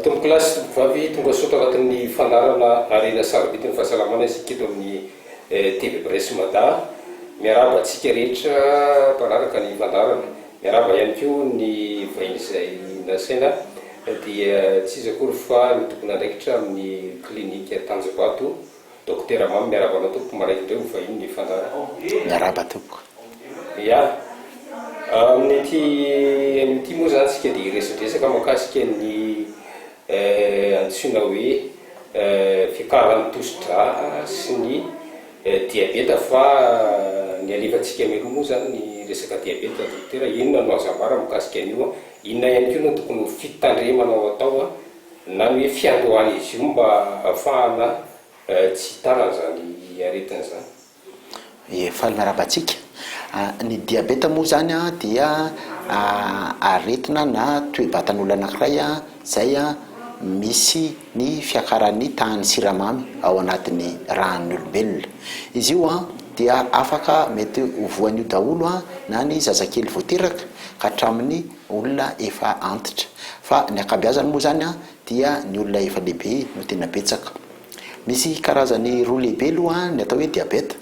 Tompokolahy sy tompokovavy, tonga soa tao anatin'ny fandaharana Harena sarobidy ny fahasalamana isika eto amin'ny TV Presse Mada. Miarahaba antsika rehetra mpanaraka ny fandaharana. Miarahaba ihany koa ny vahiny izay nasaina dia tsy iza akory fa ny tompon'andraikitra amin'ny klinika Tanjombato, Dokotera Mamy. Miarahaba anao tompoko, manaiky indray ho vahiny ny fandaharana. Miarahaba tompoko. Ya. Amin'ity anio ity moa izany isika dia hiresadresaka mahakasika ny antsoina hoe fiakaran'ny tosi-drà sy ny diabeta fa ny alefantsika mialoha moa izany ny resaka diabeta dokotera, inona no azo ambara mikasika an'io, inona ihany koa no tokony ho fitandremana ho atao na ny hoe fiandohan'izy io mba ahafahana tsy hitana an'izany aretina izany. Ie, faly miarahaba antsika. Ny diabeta moa izany dia aretina na toe-batan'olona anankiray izay misy ny fiakaran'ny tahan'ny siramamy ao anatin'ny ràn'ny olombelona. Izy io dia afaka mety ho voan'io daholo na ny zazakely vao teraka ka hatramin'ny olona efa antitra. Fa ny ankabeazany moa izany dia ny olona efa lehibe no tena betsaka. Misy karazany roa lehibe aloha ny atao hoe diabeta,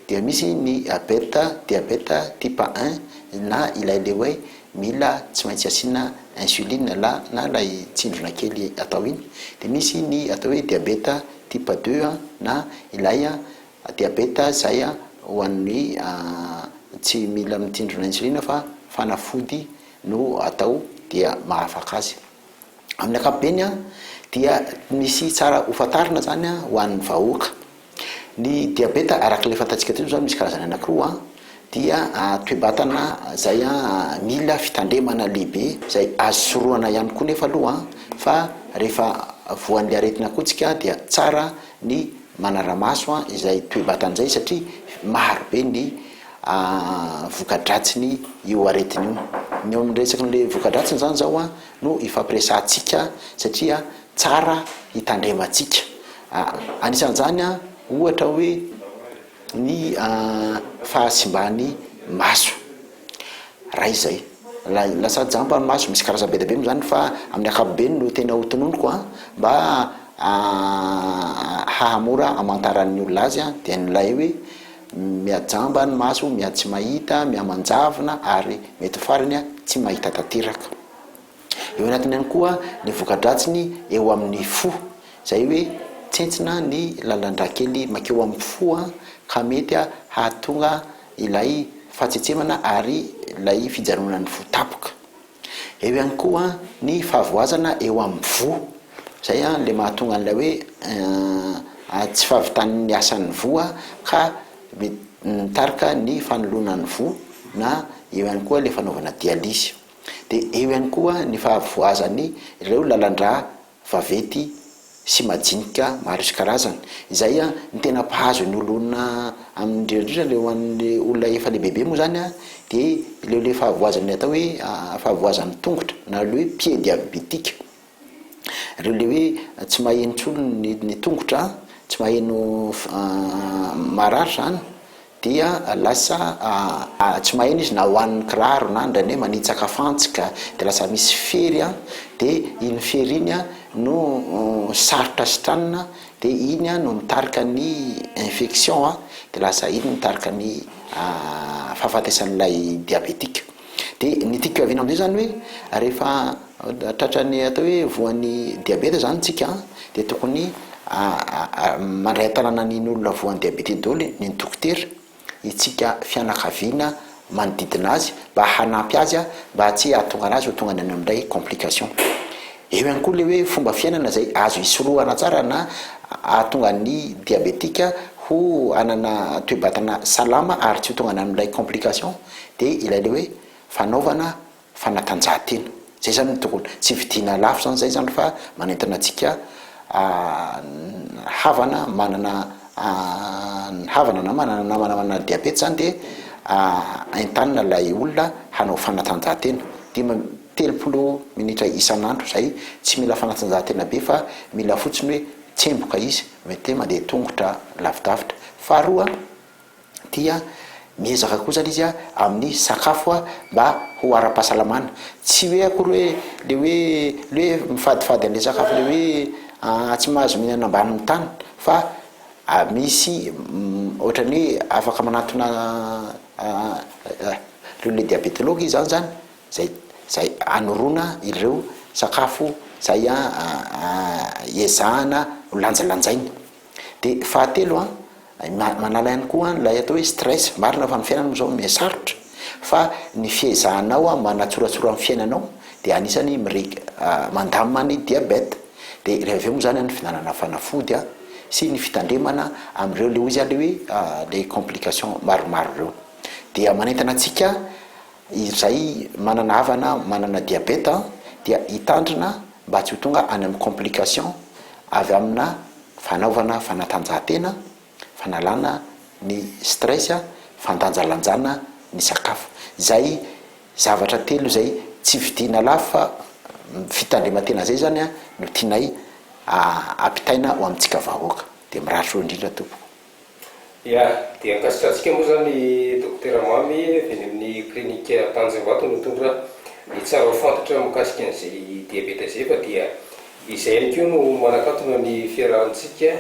dia misy ny abeta, diabeta type un, na ilay le hoe mila tsy maintsy asiana insuline la na ilay tsindrona kely atao iny, dia misy ny atao hoe diabeta type deux na ilay diabeta izay ho an'ny tsy mila mitsindrona insuline fa fanafody no atao dia mahafaka azy. Amin'ny ankapobeny dia misy tsara ho fantarina izany ho an'ny vahoaka. Ny diabeta araka ilay fantatsika teo izany misy karazany anankiroa dia toe-batana izay mila fitandremana lehibe izay azo sorohana ihany koa nefa aloha fa rehefa voan'ilay aretina koa tsika dia tsara ny manara-maso izay toe-batana izay satria maro be ny voka-dratsiny io aretina io. Ny eo amin'ny resakin'ilay voka-dratsiny izany izao no ifampiresahantsika satria tsara hitandremantsika. Anisan'izany ohatra hoe ny fahasimban'ny maso. Ray izay. Lasa jamba ny maso, misy karazany be dia be moa izany fa amin'ny ankapobeny no tena ho tononiko mba hahamora hamantaran'ny olona azy dia ny ilay hoe mihajamba ny maso, miha-tsy mahita, miha-manjavona ary mety ho farany tsy mahita tanteraka. Eo anatiny ihany koa ny voka-dratsiny eo amin'ny fo, izay hoe tsentsina ny lalan-drà kely mankeo amin'ny fo ka mety hahatonga ilay fahatsetsemana ary ilay fijanonan'ny fo tampoka. Eo ihany koa ny fahavoazana eo amin'ny voa, izay ilay mahatonga an'ilay hoe tsy fahavitan'ny asan'ny voa ka mitarika ny fanoloana ny voa na eo ihany koa ilay fanaovana dialyse. Dia eo ihany koa ny fahavoazan'ireo lalan-drà vaventy sy majinika maro isan-karazany. Izay ny tena mpahazo ny olona amin'ny indrindra indrindra ilay ho an'ny olona efa lehibebe moa izany dia ilay ilay fahavoazan'ny atao hoe fahavoazan'ny tongotra na ilay hoe pied diabetique. Ireo ilay hoe tsy maheno intsony ny ny tongotra, tsy maheno marary izany dia lasa tsy maheno izy na hohaniny kiraro na indraindray manitsaka fantsika dia lasa misy fery an, dia iny fery iny an no sarotra sitranina dia iny an no mitarika ny infection an, dia lasa iny mitarika ny fahafatesan'ilay diabetika. Dia ny tiako hiaviana amin'izay izany hoe rehefa tratran'ny atao hoe voan'ny diabeta izany tsika dia tokony mandray an-tanana an'iny olona voan'ny diabeta iny daholo ny dokotera, itsika fianakaviana manodidina azy mba hanampy azy mba tsy hahatonga anazy ho tonga any amin'ilay complication. Eo ihany koa ilay hoe fomba fiainana izay azo hisorohana tsara na hahatonga ny diabetika ho hanana toe-batana salama ary tsy ho tonga any amin'ilay complication dia ilay ilay hoe fanaovana fanatanjahantena. Izay izany no tokony, tsy vidiana lafo izany izay izany fa manentana antsika havana manana havana na manana namana manana diabeta izany dia entanina ilay olona hanao fanatanjahantena. 35 minitra isan'andro izay, tsy mila fanatanjahantena be fa mila fotsiny hoe tsemboka izy, mety hoe mandeha tongotra lavidavitra. Faharoa dia. Miezaka koa zany izy amin'ny sakafo mba ho ara-pahasalamana. Tsy hoe akory hoe le hoe le hoe mifadifady an'le sakafo le hoe tsy mahazo mihinana ambanin'ny tany fa misy ohatran'ny hoe afaka manantona ireo le diabetologue izy zany zany zay zay anoroana ireo sakafo zay ezahana ho lanjalanjaina. Dia fahatelo an, manala ihany koa ilay atao hoe stress, marina fa ny fiainana moa izao miha sarotra fa ny fiezahanao manatsoratsora ny fiainanao dia anisany mi-reg mandamina ny diabète, dia rehefa avy eo moa izany ny fihinanana fanafody an, sy ny fitandremana amin'ireo le hoy za le hoe le complication maromaro ireo. Dia manentana antsika Izay manana havana manana diabeta dia hitandrina mba tsy ho tonga any amin'ny complication avy amina fanaovana fanatanjahantena, fanalana ny stress, fandanjalanjana ny sakafo. Izay zavatra telo izay tsy vidiana lafo fa fitandreman-tena izay izany no tianay ampitaina ho amintsika vahoaka. Dia mirary soa indrindra tompoko. Ya, dia ankasitrahantsika moa izany Dokotera Mamy avy any amin'ny Clinique Tanjombato nitondra ny tsara ho fantatra mikasika an'izay diabeta izay fa dia izay ihany koa no manakatona ny fiarahantsika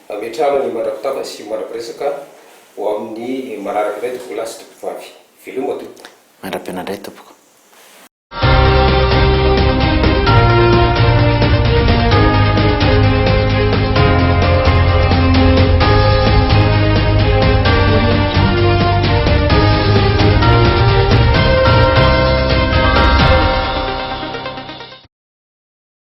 ametrahana ny mandra-pitafa sy mandra-piresaka ho amin'ny manaraka indray tompokolahy sy tompokovavy. Veloma tompoko. Mandra-pihaona indray tompoko.